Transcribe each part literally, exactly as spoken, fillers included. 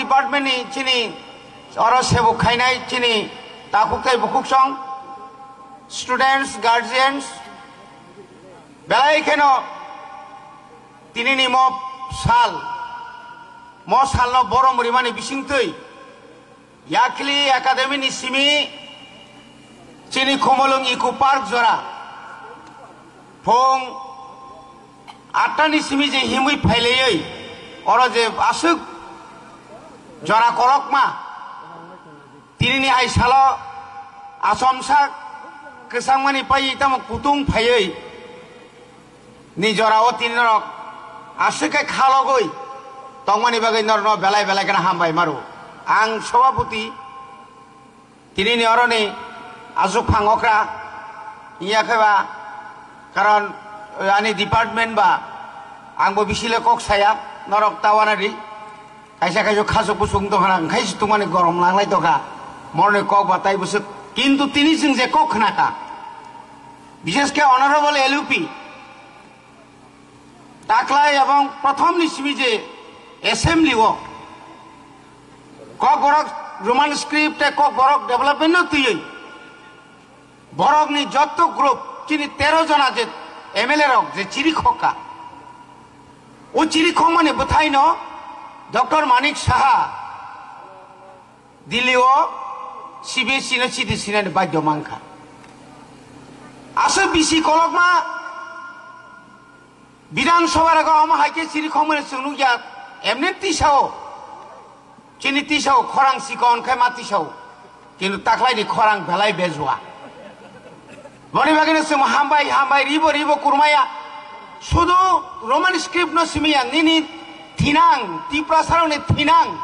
Department ni chini oro sebuk khainai chini takhuk tei bukhuk song, students, guardians, belai kheno tini ni mo sal, mo salno borom rimani bisingtwi Yakli Academy ni simi chini Khumulwng Eco Park jora phung atta ni simi je himwi phailaywi oro je aswk jora korokma tini ni hai salo achomsa kwchangmani paiwi tamo kutung phaiwi ni jorao tini norok aswk khe khalogwi tongmani bagwi norokno belai belai kheno hambai maro. Ang sobapoti tini ni oroni aswk phang okra iya khe ba, karon ani department ba angbo bisile kok saya norok tawana ri. Kaisa kaisa khasuk busuk wng tongkha na, wngkhai se tongmani gorom nanglai tongkha. Moroni kok ba tai bwswk. Kintu tini chwng je kok khna kha, bishesh khe Honorable L U P taklai ebong prothom ni simi je assembly o Kokborok Roman script tei Kokborok development no twiwi borokni jotto group chini tero jona je M L A rok je chiri khokka, o chiri khokmani bwthaino Doctor Manik Saha Delhi o C B S E no chiti sinani badhyo mankha. Aswk bisi kolokma Bidhan Sabha rogo omo hai khe chiri khokmani chwng nukya, emni tisao, chini tisao khorang chikon khai ma tisao, kintu taklaini khorang belai bejua. Boni bagwino chwng hambai hambai ribo ribo kurmaya, sudu Roman script no simiya, nini thinang, Tiprasarokni thinang,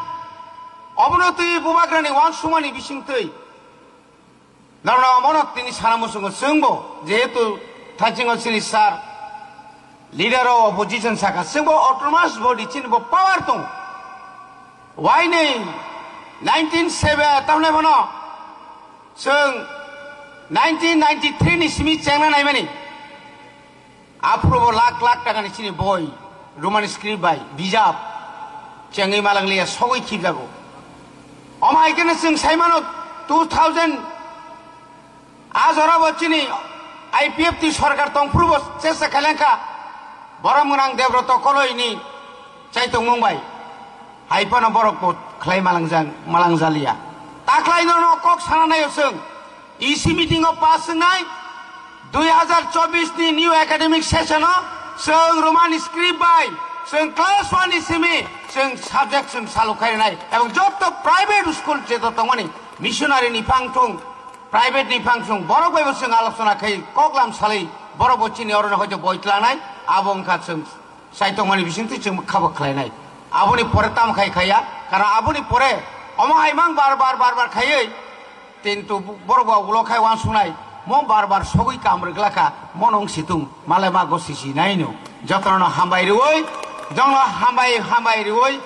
obono twi bubagrani wansukmani bisingtwi. Norno omono tini sana muchungo chwngbo, jehetu thachingo chini sir, leader of opposition saka, chwngbo autonomous body chini bo power tong. Wainwi nineteen seven, tamni bono chwng nineteen ninety-three ni simi chengna naimani. Aphuru bo lakh lakh takani chini boi, Roman script bai bijap chengwi malang liya, sogwi khibjago. Omo hai kheno chwng saimano two thousand a jora bo chini I P F T sorkar tongphuru bo chesta khailangkha, borom gwnang Debroto Koloi ni chaitongmung bai. Hai phano borok bo khlai malangjak, malangjaliya. Taklai no, no kok sana naio chwng. E C meeting o pass wngnai, dui hazar chobbish ni new academic session o chwng Roman script bai chwng class one ni simi chwng subject chwng salu khainai, ebong joto private school jeto tongmani missionary ni phang thung, private ni phang thung, borok bai bo chwng alochona khai koklam salai, borok bo chini oro no hoito boi tlangnai, abo wngkha chwng Sai tongmani bisingtwi chwng kha bo khlainai. Aboni pore tamo khai khaiya, karon aboni pore omo hai mang bar bar bar bar khaiwi, kintu borok bo ulo khai uansuknai, mo bar bar sogwi kam rwgla kha, mo nung situng malai ma go sisi naino. Jotono hambai rwui, jongno hambai hambai rwui,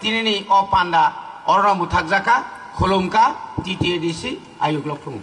tinini o panda orono muthakjak kha, khulum kha, T T A D C ayuk lokthung.